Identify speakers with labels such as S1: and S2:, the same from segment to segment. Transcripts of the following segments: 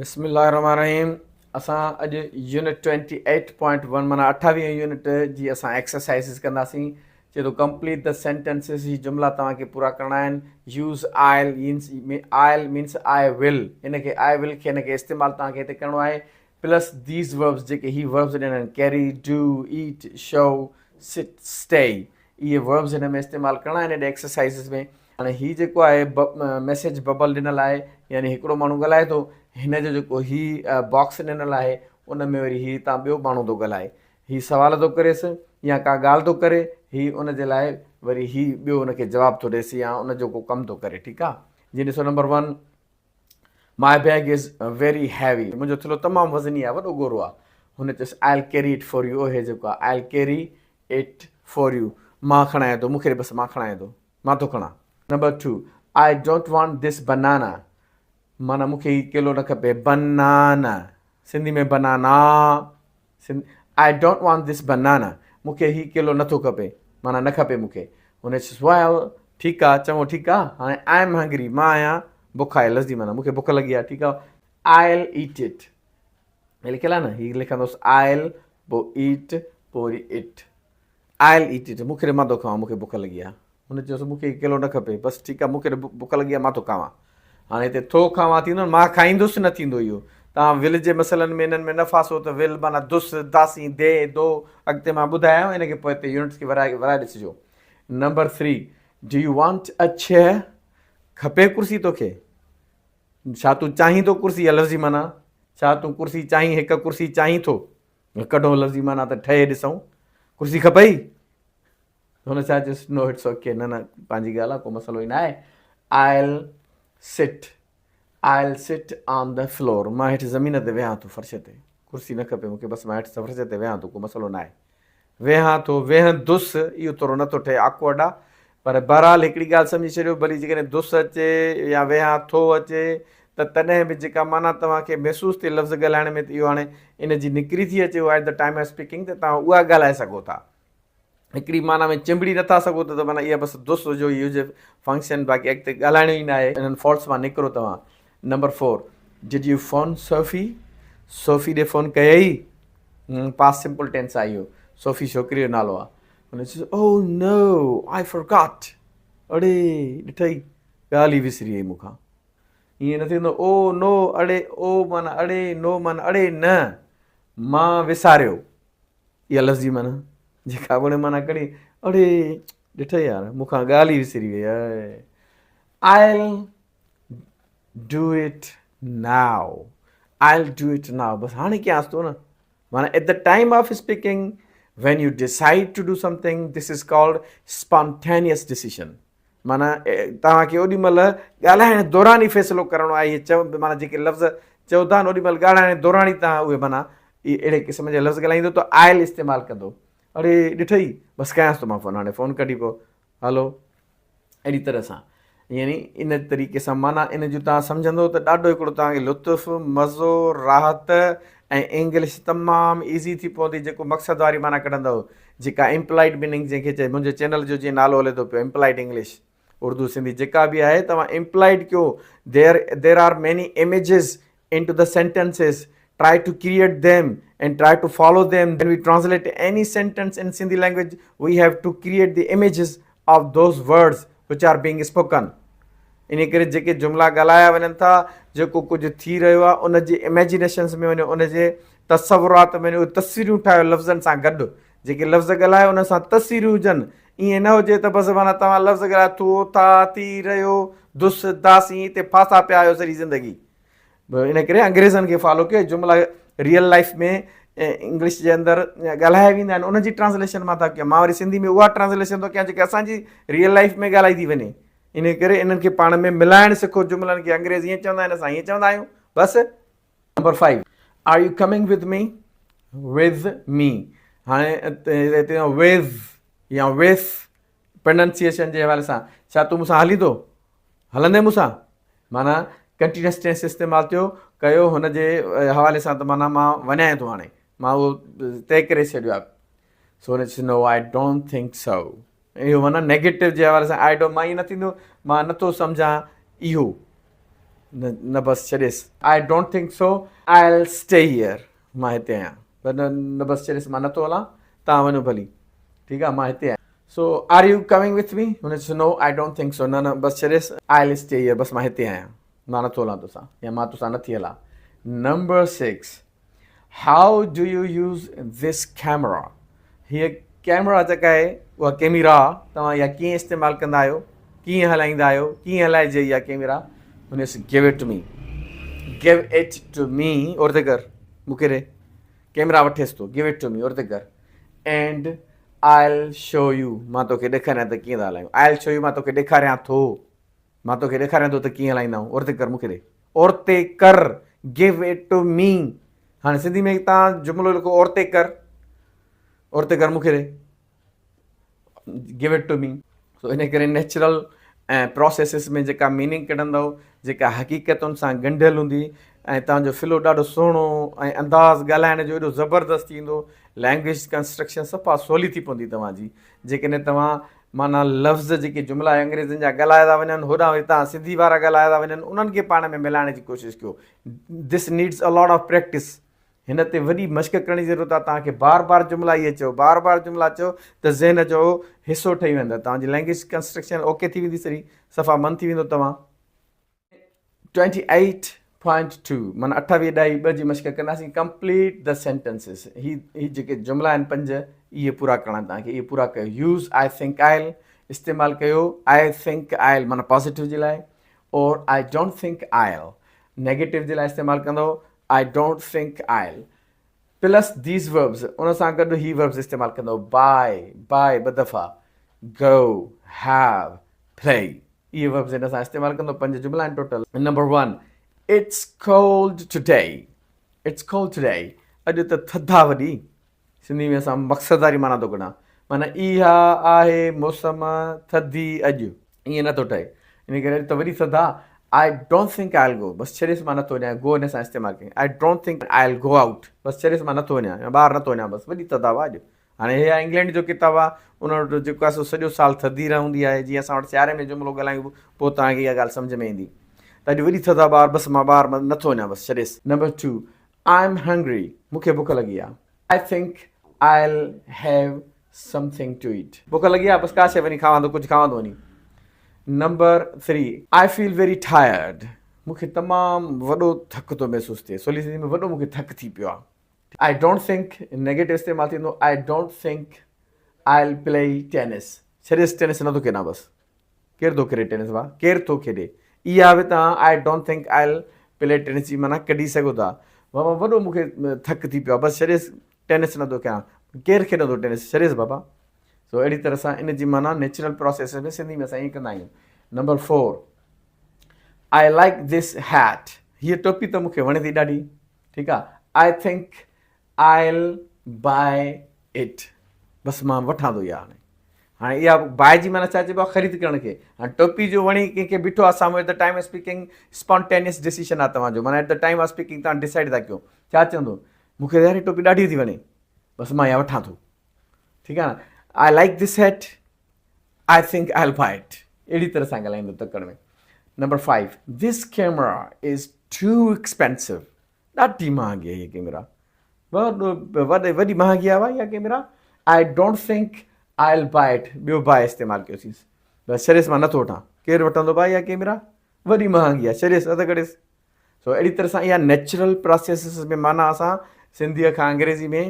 S1: بسم الله الرحمن الرحيم اسان اڄ يونٽ 28.1 معنيٰ 28 يونٽ جي اسان ايڪسرسائزز ڪنداسين. چي ٿو ڪمپليٽ the sentences, هي جملا توهان کي پورا ڪرڻا آهن. Use I'll I'll means I will, ان کي آء ول کي ان کي استعمال توهان کي هتي ڪرڻو آهي. پلس these verbs, جيڪي هي وربز ڏنا آهن ڪيري، do, ايٽ، شو، سٽ، اسٽي، اهي وربز هن ۾ استعمال ڪرڻا آهن هن ايڪسرسائزز ۾. هاڻي هي جيڪو آهي ميسيج ببل ڏنل آهي، يعني هڪڙو ماڻهو ڳالهائي ٿو، هن جو جيڪو هي باڪس ڏنل آهي ان ۾ وري هي تان ٻيو ماڻهو ٿو ڳالهائي، هي سوال ٿو ڪريس يا ڪا ڳالهه ٿو ڪري، هي ان جي لاء وري هي ٻيو ان کي جواب ٿو ڏيس يا ان جو ڪو ڪم ٿو ڪري. ٺيڪ آهي، جيئن ڏسو number 1، my bag is very heavy, منهنجو ٿيلهو تمام وزني آهي، وڏو ڳورو آهي. هن چيس I will carry it for you, هي جيڪو آهي I will carry it for you, مان کڻايان ٿو، مون کي ڏي بس مان کڻايان ٿو، مان ٿو کڻان. Number 2، I don't want this banana, معنيٰ مون کي هي ڪيلو نه کپي. بنانا Sindhi ۾ banana, I don't want this banana, مون کي هي ڪيلو نه ٿو کپي، معنيٰ نه کپي مون کي. هن چيس ويل ٺيڪ آ، چڱو ٺيڪ آ، هاڻي I am هنگري، مان آهيان بکايل، لفظي معنيٰ مون کي بک لڳي آ، ٺيڪ آ. I L eight it, هي لکيل آ نه، هي لکندوس I L پوء ايٽ پوء وري it, I L eight it, مون کي ڏي مان ٿو کاوان، مون کي بک لڳي آ. هن چيس مون کي ڪيلو نه کپي، بس ٺيڪ آ، مون کي بک لڳي آ، مان ٿو کاوان. هاڻي هتي ٿو کاوان ٿيندو نه، مان کائيندس نه ٿيندو اهو. توهان ول جي مسئلن ۾ انهن ۾ نه ڦاسو ته ول معنيٰ دس، داسين، the, دو، اڳتي مان ٻڌايو ان کي پوئتي يونٽس کي ورائي ورائي ڏسجو. Number 3، do you want a chair, کپي ڪرسي توکي؟ ڇا تون چاهين ٿو ڪرسي؟ اها لفظي معنيٰ ڇا تون ڪرسي چاهين، هڪ ڪرسي چاهين ٿو؟ ڪڍو لفظي معنيٰ ته ٺهي ڏسون، ڪرسي کپئي؟ هن ڇا چيس، نو it's okay, نه نه پنهنجي ڳالهه آهي، ڪو مسئلو ئي نه آهي. I'll sit, I'll sit on the floor, مان هيٺ زمين تي ويهان ٿو، فرش تي، ڪرسي نه کپي مون کي، بس مان هيٺ فرش تي ويهان ٿو، ڪو مسئلو نه آهي. ويهان ٿو، ويهندس، اهو ٿورو نه ٿو ٺهي، آڪورڊ آهي، پر بهرحال هڪڙي ڳالهه سمجهي ڇڏيو، ڀلي جيڪڏهن دس اچي يا ويهان ٿو اچي ته تڏهن به جيڪا معنيٰ توهان کي محسوس ٿئي لفظ ڳالهائڻ ۾ ته اهو هاڻي ان جي نڪري ٿي اچي اها at the time of speaking ته توهان اها ڳالهائي سگهو ٿا. هڪڙي معنيٰ ۾ چنبڙي نٿا سگهو ته معنيٰ اها بس دس جو ئي هجي فنڪشن، باقي اڳتي ڳالهائڻو ئي ناهي. انهن فالٽس مان نڪرو توهان. Number 4، did you phone Sophie, Sophie ڏي فون ڪيئي؟ پاسٽ سمپل ٽينس آهي اهو، سوفي ڇوڪري جو نالو آهي. هن چيس او نو آء فارگاٽ، اڙي ڏٺئي ڳالهه ئي وسري وئي مون کان. ائين نه ٿيندو او نو اڙي، او معنيٰ اڙي، نو معنيٰ اڙي نه، مان وساريو، اها لفظي معنيٰ جيڪا اڳوڻي معنيٰ ڪڙي، اڙي ڏٺئي يار مون کان ڳالهه ئي وسري وئي. I'll do it now, I'll do it now, بس هاڻي ڪيانس ٿو نه، معنيٰ at the time of speaking when you decide to do something this is called spontaneous decision, معنيٰ توهان کي اوڏي مهل ڳالهائڻ دوران ئي فيصلو ڪرڻو آهي، اهي چئو معنيٰ جيڪي لفظ چئو ٿا نه اوڏي مهل ڳالهائڻ دوران ئي توهان اهي معنيٰ اهڙي قسم جا لفظ ڳالهائيندو ته آئل استعمال ڪندو، اڙي ڏٺئي بس ڪيانس ٿو مان فون، هاڻي فون ڪڍي پيو هلو، اهڙي طرح سان يعني ان طريقي سان معنيٰ ان جو توهان سمجهندو ته ڏاڍو هڪڙو توهان کي لطف، مزو، راحت ۽ انگلش تمام ايزي ٿي پوندي جيڪو مقصد واري معنيٰ ڪڍندو، جيڪا امپلائيڊ ميننگ جنهن کي چئي، منهنجي چينل جو جيئن نالو هلي ٿو پيو امپلائيڊ انگلش اردو سنڌي جيڪا به آهي توهان امپلائيڊ ڪيو، there there are many images into the sentences, try to create them and try to follow them, when we translate any sentence in Sindhi language we have to create the images of those words which are being spoken. انهي ڪري جيڪي جملا ڳالهايا وڃن ٿا، جيڪو ڪجهه ٿي رهيو آهي ان جي اميجينيشنز ۾ وڃو، ان جي تصورات ۾ وڃو، اهي تصويرون ٺاهيو لفظن سان گڏ، جيڪي لفظ ڳالهايو ان سان تصويرون هجن، ائين نه هجي ته بس معنيٰ توهان لفظ ڳالهايو ٿو، ٿا، ٿي رهيو، دس، داسين، اتي ڦاسا پيا آهيو سڄي زندگي. ان ڪري انگريزن کي فالو ڪيو، جملا ريئل لائف ۾ انگلش جي اندر ڳالهايا ويندا آهن ان جي ٽرانسليشن مان ٿا ڪيان، مان وري سنڌي ۾ اها ٽرانسليشن ٿو ڪيان جيڪي اسان جي ريئل لائف ۾ ڳالهائي ٿي وڃي. ان ڪري انهن کي پاڻ ۾ ملائڻ سکو جملن کي، انگريز ائين چوندا آهن اسان ائين چوندا آهيون بس. Number 5، are you coming with me, with me, هاڻي هتي وذ يا وٿ پرننسيئيشن جي حوالي سان، ڇا تون مون سان هلين ٿو، هلندين مون سان، معنيٰ ڪنٽينيوس ٽينس استعمال ٿيو ڪيو هن جي حوالي سان ته معنيٰ مان وڃان ٿو، هاڻي مان اهو طئي ڪري ڇڏيو آهي. سو هن چيس نو I don't think سو، اهو معنيٰ نيگيٽو جي حوالي سان I don't, مان ائين نه ٿيندو، مان نٿو سمجهان اهو. نه نه بس ڇڏيس. I don't think so, I will stay here, مان هتي آهيان. نه نه بس ڇڏيس مان نٿو هلان، توهان وڃو ڀلي. ٺيڪ آهي مان هتي آهيان. So are you coming with me? هن چيس no I don't think so, نه نه بس ڇڏيس. I will stay here, بس مان هتي آهيان، مان نٿو هلان توسان يا مان توسان نٿي هلان. Number six, how do you use this camera? هيء ڪيمرا جيڪا آهي اها ڪيميرا توهان اها ڪيئن استعمال ڪندا آهيو، ڪيئن هلائيندا آهيو، ڪيئن هلائجي اها ڪيميرا؟ هن چيس give it to me, give it to me, اورتي ڪر مون کي ڏي، ڪيمرا وٺيس ٿو، گيو it two مي، اورتي ڪر، اينڊ آئل شو يو، مان توکي ڏيکاريان ته ڪيئن ٿا هلايون، آئل شو يو، مان توکي ڏيکاريان ٿو، مان توکي ڏيکاريان ٿو ته ڪيئن هلائيندا آهيون، اورتي ڪر مون کي ڏي، اورتي ڪر، گيو it two مي، هاڻي سنڌي ۾ توهان جملو لکو اورتي ڪر، اورتي ڪر مون کي ڏي، گيو it two مي. سو ان ڪري نيچرل ۽ پراسيسز ۾ جيڪا ميننگ ڪڍندؤ جيڪا حقيقتن سان ڳنڍيل هوندي ۽ توهان جو فلو ڏاڍو سهڻو ۽ انداز ڳالهائڻ جو ايڏو زبردست ٿيندو، لينگويج ڪنسٽرڪشن صفا سولي ٿي پوندي توهان جي، جيڪڏهن توهان معنيٰ لفظ جيڪي جملا انگريزن جا ڳالهايا ٿا وڃن هوڏانهن وري توهان سنڌي وارا ڳالهايا ٿا وڃن انهن کي پاڻ ۾ ملائڻ جي ڪوشش ڪيو. This needs a lot of practice. هن تي وڏي مشق ڪرڻ جي ضرورت آهي. توهان کي بار بار جملا اهي چئو بار بار جملا چئو ته ذهن جو حصو ٺهي ويندا توهان جي لينگويج ڪنسٽرڪشن اوڪي ٿي ويندي سري صفا من ٿي ويندو توهان. 28.2 معنيٰ اٺاويهه ڏهائي ٻه جي مشق ڪنداسين ڪمپليٽ the sentences هي هي جيڪي جملا آهن پنج اهي پورا ڪرڻا آهن توهان کي اهي پورا ڪيو يوز I think oil استعمال ڪيو I think oil معنيٰ پازيٽو جي لاء اور I don't think I'll negative جي لاء استعمال ڪندو I don't think I'll plus these verbs ان سان گڏ هي وربز استعمال ڪندو باء باء ٻه دفعا گو have پلي اهي وربز هن سان استعمال ڪندو پنج جملا آهن total. Number one, it's cold today, it's cold today, اڄ ته ٿڌ آ وڏي. سنڌي ۾ اسان مقصد واري معنيٰ ٿو ڪڍان معنيٰ اها آهي موسم ٿڌي اڄ. ائين نه ٿو ٺهي ان ڪري اڄ ته وڏي ٿڌ آ. I don't think I will go, بس ڇڏيس مان نه ٿو وڃان، گو هن سان استعمال ڪيائين. I don't think I will go out, بس ڇڏيس مان نه ٿو وڃان يا ٻاهر نه ٿو وڃان بس وڏي ٿڌ آ اڄ. هاڻي هي آهي انگلينڊ جو ڪتاب آهي ان وٽ جيڪو آهي سو سڄو سال ٿڌي رهندي آهي جيئن اسان وٽ سياري ۾ جملو ڳالهايون پوء توهان کي اها ڳالهه سمجهه ۾ ايندي ته اڄ وڏي ٿڌ آهي ٻاهر بس مان ٻاهر نٿو وڃان بس ڇڏيس. Number two, I am hungry, مون کي بک لڳي آهي. I think I'll have something to eat, بک لڳي آهي بس ڪا شيء وڃي کاوان ٿو ڪجهه کاوان ٿو وڃي. Number three, I feel very tired, مون کي تمام وڏو ٿڪ ٿو محسوس ٿئي، سولي سنڌي ۾ وڏو مون کي ٿڪ ٿي پيو آهي. I don't think negative استعمال ٿيندو I don't think I'll play tennis ڇڏيس ٽينس نٿو کيڏان بس ڪير ٿو کيڏي ٽينس وا ڪير ٿو کيڏي اها به توهان I don't think I'll play tennis جي معنيٰ ڪڍي سگهو ٿا بابا وڏو مون کي ٿڪ ٿي پيو آهي بس ڇڏيس ٽينس نٿو کيڏان ڪير کيڏندو ٽينس ڇڏيس بابا سو اهڙي طرح سان ان جي معنيٰ نيچرل پروسيس ۾ سنڌي ۾ اسان ائين ڪندا آهيون number four I like this hat هيء ٽوپي ته مون کي وڻي ٿي ڏاڍي ٺيڪ آ I think I'll buy it بس مان وٺان ٿو اها هاڻي هاڻي اها باء جي معنيٰ ڇا چئبو آ خريد ڪرڻ کي هاڻي ٽوپي جو وڻي ڪنهن کي بيٺو آ سامهون at the time speaking spontaneous decision آ توهان جو معنيٰ at the time of speaking توهان ڊسائيڊ ٿا ڪيو ڇا چوندو مون کي يار هي ٽوپي ڏاڍي ٿي وڻي بس مان اها وٺان ٿو ٺيڪ آ نه I like this hat I think I'll buy it اهڙي طرح سان ڳالهائيندو تڪڙ ۾. Number five, this camera is too expensive ڏاڍي مهانگي آهي هيء ڪيمرا وڏي وڏي مهانگي آهي اها camera I don't think I'll buy it ٻيو باء استعمال ڪيوسينس بس ڇڏيس مان نٿو وٺان ڪير وٺندو ڀائي اها ڪيمرا وڏي مهانگي آهي ڇڏيس اڌ ڪڍيس سو اهڙي طرح سان اها نيچرل پراسيسز ۾ معنيٰ اسان سنڌيء کان انگريزي ۾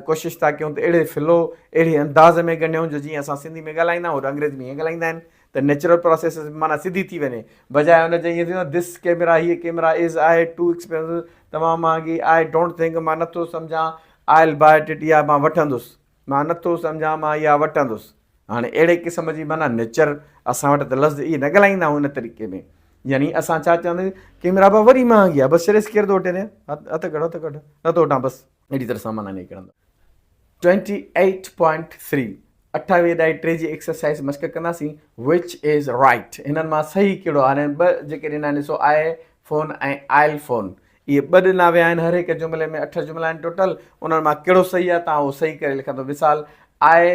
S1: ڪوشش ٿا ڪيون ته اهڙي فلو اهڙي انداز ۾ ڳنڍيون جو جيئن اسان سنڌي ۾ ڳالهائيندا آهيون انگريزي ۾ ائين ڳالهائيندا آهن ته نيچرل پراسيسز ۾ معنيٰ سڌي ٿي وڃي بجاء ان جي ائين ٿيندو this camera هيء ڪيمرا از آهي ٽو ايڪسپينسو تمام مهانگي I don't think مان نٿو سمجهان آء ول باء it اها مان وٺندس مان نٿو سمجهان مان اها وٺندس. هاڻي اهڙي قسم جي معنيٰ نيچر اسان وٽ ته لفظ اهي نه ڳالهائيندا آهيون ان طريقي ۾ يعني اسان ڇا چونداسين ڪيمرا با وري مهانگي آهي بس ڇڏيس ڪير ٿو وٺي هٿ ڪڍ هٿ ڪڍ نٿو وٺان بس اهڙي طرح سان معنيٰ نڪرندو. ٽوئنٽي ايٽ پوائنٽ ٿري اٺاويهه ڏهائي ٽي جي ايڪسرسائز مشق ڪنداسين وچ از رائٽ هنن مان صحيح ڪهڙو آهي هاڻي ٻه جيڪي ڏنا آهن ڏسو آء فون ۽ آئل فون اهي ٻه ڏنا ويا آهن هر هڪ جملي ۾ اٺ جملا آهن ٽوٽل انهن مان ڪهڙو صحيح آهي توهان اهو صحيح ڪري لکندو مثال آء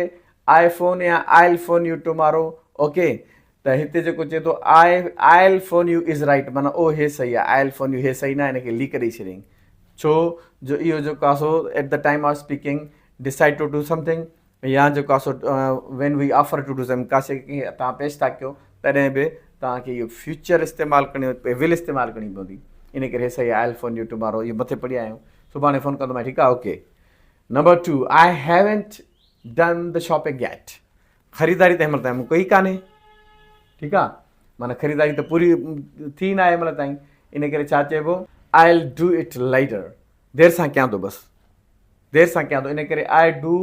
S1: آء فون يا I'll phone you tomorrow okay. ته هتي جيڪو چئي ٿو I I'll phone you is right معنيٰ او هي صحيح آهي آئل فون يو هي صحيح ناهي هن کي ليڪ ڏئي ڇڏيائين ڇو جو اهو جيڪو آهي سو at the time of speaking decide to do something يا جيڪو آهي سو when we offer to do something ڪا شيء ڪنهن توهان پيش ٿا ڪيو تڏهن به توهان کي اهو فيوچر استعمال ڪرڻي ول استعمال ڪرڻي پوندي ان ڪري هي صحيح آهي آئل فون يو ٽمارو اهو مٿي پڙهي آيا آهيون سڀاڻي فون ڪندومانء ٺيڪ آهي okay number two I haven't done the shopping yet خريداري ته هن مهل تائين مون ڪئي ڪانهي ٺيڪ آ معنيٰ خريداري ته پوري ٿي ناهي هن مهل تائين ان ڪري ڇا چئبو آئل do it later دير سان ڪيان ٿو بس دير سان ڪيان ٿو ان ڪري I do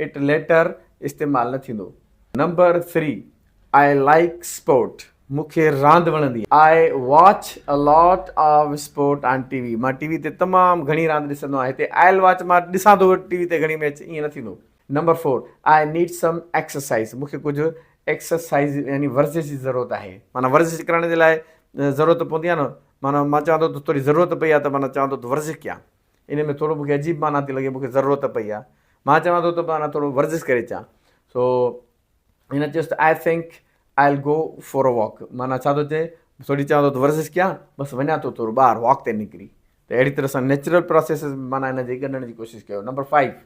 S1: it later استعمال نه ٿيندو. Number three I like sport مون کي راند وڻندي آهي. I watch a lot of sport on T V مان ٽي وي تي تمام گهڻي راند ڏسندو آهيان هتي آئل واچ مان ڏسان ٿو ٽي وي تي گهڻي ميچ ائين نه ٿيندو. Number four, I need some exercise, مون کي ڪجهه ايڪسرسائيز يعني ورزش جي ضرورت آهي. معنيٰ ورزش ڪرڻ جي لاء ضرورت پوندي آهي نه، معنيٰ مان چوان ٿو ته ٿوري ضرورت پئي آهي ته معنيٰ چوان ٿو ته ورزش ڪيان. ان ۾ ٿورو مون کي عجيب معنيٰ ٿي لڳي مون کي ضرورت پئي آهي. مان چوان ٿو ته معنيٰ ٿورو ورزش ڪري اچان. سو هن چيس ته I think I will go for a walk معنيٰ ڇا ٿو چئي ٿوري چوان ٿو ته ورزش ڪيان بس وڃان ٿو ٿورو ٻاهر واڪ تي نڪري. ته اهڙي طرح سان نيچرل پراسيسز معنيٰ هن جي ڳنڍڻ جي ڪوشش ڪيو. Number five,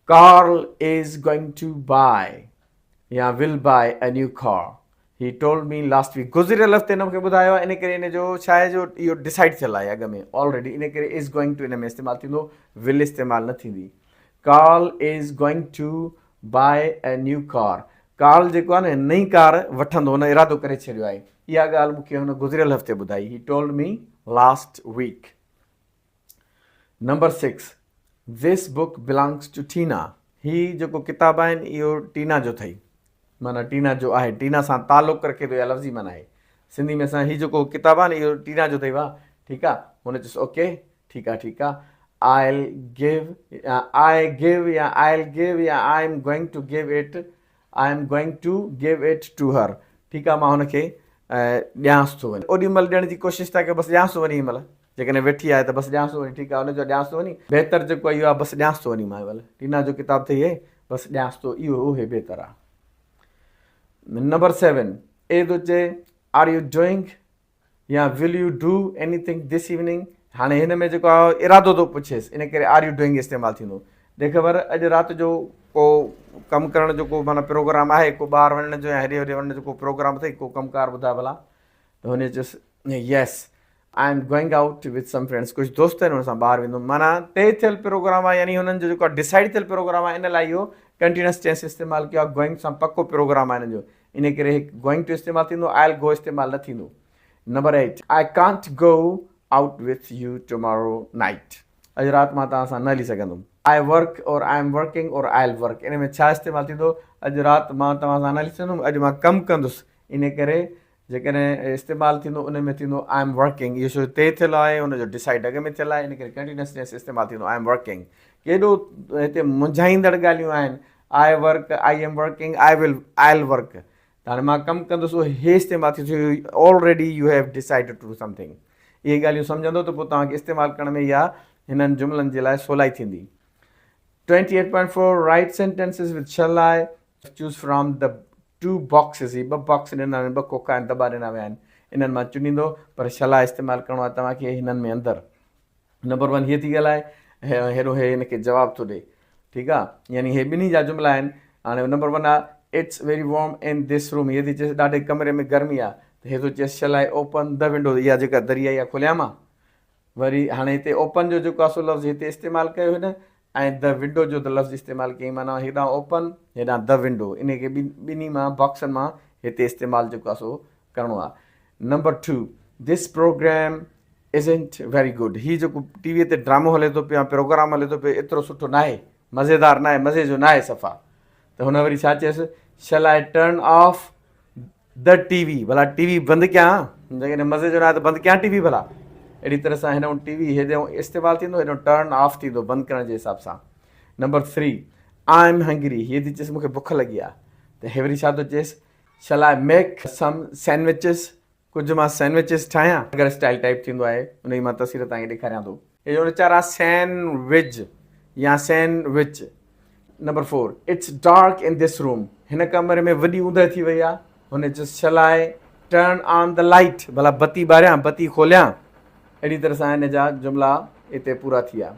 S1: Carl is going to buy يا will buy a new car he told me last week گذريل هفتي هن مونکي ٻڌايو آهي ان ڪري ان جو ڇا آهي جو اهو ڊسائيڊ ٿيل آهي اڳ ۾ آلريڊي ان ڪري is going to ان ۾ استعمال ٿيندو ول استعمال نه ٿيندي Carl is going to buy a new car Carl جيڪو آهي نه نئين ڪار وٺندو هن ارادو ڪري ڇڏيو آهي اها ڳالهه مونکي هن گذريل هفتي ٻڌائي he told me last week number six, this book belongs to Tina, هي جيڪو ڪتاب آهن اهو ٽينا جو اٿئي، معنيٰ ٽينا جو آهي، ٽينا سان تعلق رکي ٿو اها لفظي معنيٰ آهي. سنڌي ۾ اسان هي جيڪو ڪتاب آهي نه اهو ٽينا جو اٿئي واهه ٺيڪ آهي، هن چيس اوڪي ٺيڪ آهي ٺيڪ آهي، آئل گيو يا آء گيو يا آئل گيو يا I am going to give it I am going to give it to her ٺيڪ آهي مان هن کي ڏيانس ٿو وڃي. اوڏي مهل ڏيڻ جي ڪوشش ٿا ڪيو بس ڏيانس ٿو وڃي هن مهل. جيڪڏهن ويٺي آهي ته بس ڏيانس ٿو وڃي ٺيڪ آهي ان جو ڏيانس ٿو وڃي بهتر جيڪو اهو آهي بس ڏيانس ٿو وڃي مان ول ٽينا جو ڪتاب اٿئي هي بس ڏيانس ٿو اهو اهي بهتر آهي نمبر سيون اي ٿو چئي آر you doing يا will you do anything this evening هاڻي هن ۾ جيڪو آهي ارادو ٿو پڇيس ان ڪري آر you doing استعمال ٿيندو ڏي خبر اڄ رات جو ڪو ڪم ڪرڻ جو ڪو معنيٰ پروگرام آهي ڪو ٻاهر وڃڻ جو يا هيڏي هوڏي وڃڻ جو ڪو پروگرام اٿئي ڪو ڪم ڪار ٻڌاء ڀلا ته هن چيس yes I am going out with some friends ڪجهه دوست آهن انهن سان ٻاهر ويندم معنيٰ طئي ٿيل پروگرام آهي يعني هنن جو جيڪو ڊسائيڊ ٿيل پروگرام آهي ان لاء اهو ڪنٽينيوس ٽينس استعمال ڪيو آهي گوئنگ سان پڪو پروگرام آهي هنن جو ان ڪري هڪ گوئنگ ٽو استعمال ٿيندو آئل گو استعمال نه ٿيندو number eight I can't go out with you tomorrow night اڄ رات مان توهان سان نه هلي سگهندم I work or I am working or I'll work ان ۾ ڇا استعمال ٿيندو اڄ رات مان توهان سان نه هلي سگهندم اڄ مان ڪم ڪندس ان ڪري جيڪڏهن استعمال ٿيندو ان ۾ ٿيندو I am working اهو ڇو طئي ٿيل آهي ان جو ڊسائيڊ اڳ ۾ ٿيل آهي ان ڪري ڪنٽينيوس ٽينس استعمال ٿيندو I am working ڪيڏو هتي منجهائيندڙ ڳالهيون آهن I work I am working I will I'll work ته هاڻي مان ڪم ڪندس اهو هي استعمال ٿي ٿيو already you have decided to do something اهي ڳالهيون سمجهندو ته پوء توهان کي استعمال ڪرڻ ۾ يا هنن جملن جي لاء سولائي ٿيندي 28.4 Write sentences with shall I choose from the two boxes هي ٻه باڪس ڏنا ويا آهن ٻه کوکا آهن دٻا ڏنا ويا آهن انهن مان چونڊيندو پر شلا استعمال ڪرڻو آهي توهان کي هنن ۾ اندر نمبر ون هيء ٿي ڳالهائي هيڏو هي هن کي جواب ٿو ڏي ٺيڪ آهي يعني هي ٻنهي جا جملا آهن هاڻي نمبر ون آهي it's very warm in this room هيء ٿي چيس ڏاڍي ڪمري ۾ گرمي آهي ته هي ٿو چيس شل I open the window اها جيڪا دري آهي اها کوليان مان وري هاڻي هتي اوپن جو جيڪو آهي سو لفظ هتي استعمال ڪيو هن ۽ the window جو ته لفظ استعمال ڪيائين معنيٰ هيڏانهن اوپن هيڏانهن the window انهي کي ٻنهي مان باڪسن مان هتي استعمال جيڪو آهي سو ڪرڻو آهي number two this programme isn't very good هي جيڪو ٽي وي تي ڊرامو هلي ٿو پيو يا پروگرام هلي ٿو پيو ايترو سٺو ناهي مزيدار ناهي مزي جو ناهي صفا ته هن وري ڇا چيس shall I turn off the T V ڀلا ٽي وي بند ڪيان جيڪڏهن مزي جو ناهي ته بند ڪيان ٽي وي ڀلا اهڙي طرح سان هن ٽي وي هيڏو استعمال ٿيندو هيڏو ٽرن آف ٿيندو بند ڪرڻ جي حساب سان number three I am hungry هي ٿي چيس مونکي بک لڳي آ ته هي وري ڇا ٿو چيس شل I make سم سينڊوچز ڪجهه مان سينڊوچز ٺاهيان اگر اسٽائل ٽائپ ٿيندو آهي ان جي مان تصوير توهان کي ڏيکاريان ٿو هي جو اچار آ سين وج يا سين وچ number four it's dark in this room هن ڪمري ۾ وڏي اوندهه ٿي وئي آ. هن چيس shall I turn on the light ڀلا بتي ٻاريان بتي کوليان اهڙي طرح سان هن جا جملا هتي پورا ٿي ويا.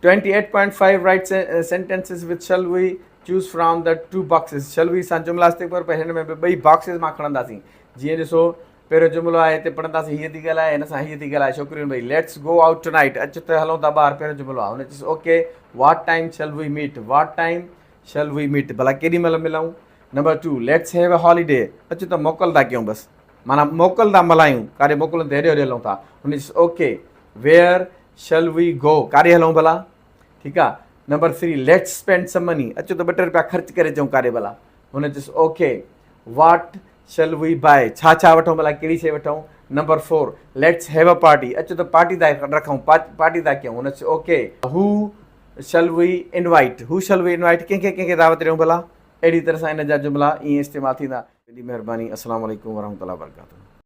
S1: 28.5 Write sentences with shall we choose from the two boxes shall we سان جملا استعمال پر هن ۾ به ٻئي باڪسز مان کڻنداسين جيئن ڏسو پهريون جملو آهي هتي پڙهنداسين هيء ٿي ڳالهائي هن سان هيء ٿي ڳالهائي ڇوڪريون ٻئي ليٽس گو آئوٽ ٽونائٽ اچ ته هلون ٿا ٻاهر پهريون جملو آهي هن چيس okay what time shall we meet what time shall we meet ڀلا ڪيڏي مهل ملون number 2 let's have a holiday اچ ته موڪل ٿا ڪيون بس معنيٰ موڪل ٿا ملهايون ڪاڏي موڪلن تي هيڏي هوڏي هلون ٿا هن چيس okay where shall we go ڪاڏي هلون ڀلا ٺيڪ آ number 3 let's spend some money اچو ته ٻه ٽي روپيا خرچ ڪري اچون ڪاڏي ڀلا هن چيس okay what shall we buy ڇا ڇا وٺون ڀلا ڪهڙي شي وٺون number 4 let's have a party اچو ته پارٽي ٿا رکون پارٽي ٿا ڪيون هن چيس okay who shall we invite who shall we invite ڪنهن کي ڪنهن کي دعوت ڏيون ڀلا اهڙي طرح سان ان جا جملا ائين استعمال ٿيندا. وڏي مهرباني السلام عليڪم ورحمة الله وبرڪاته.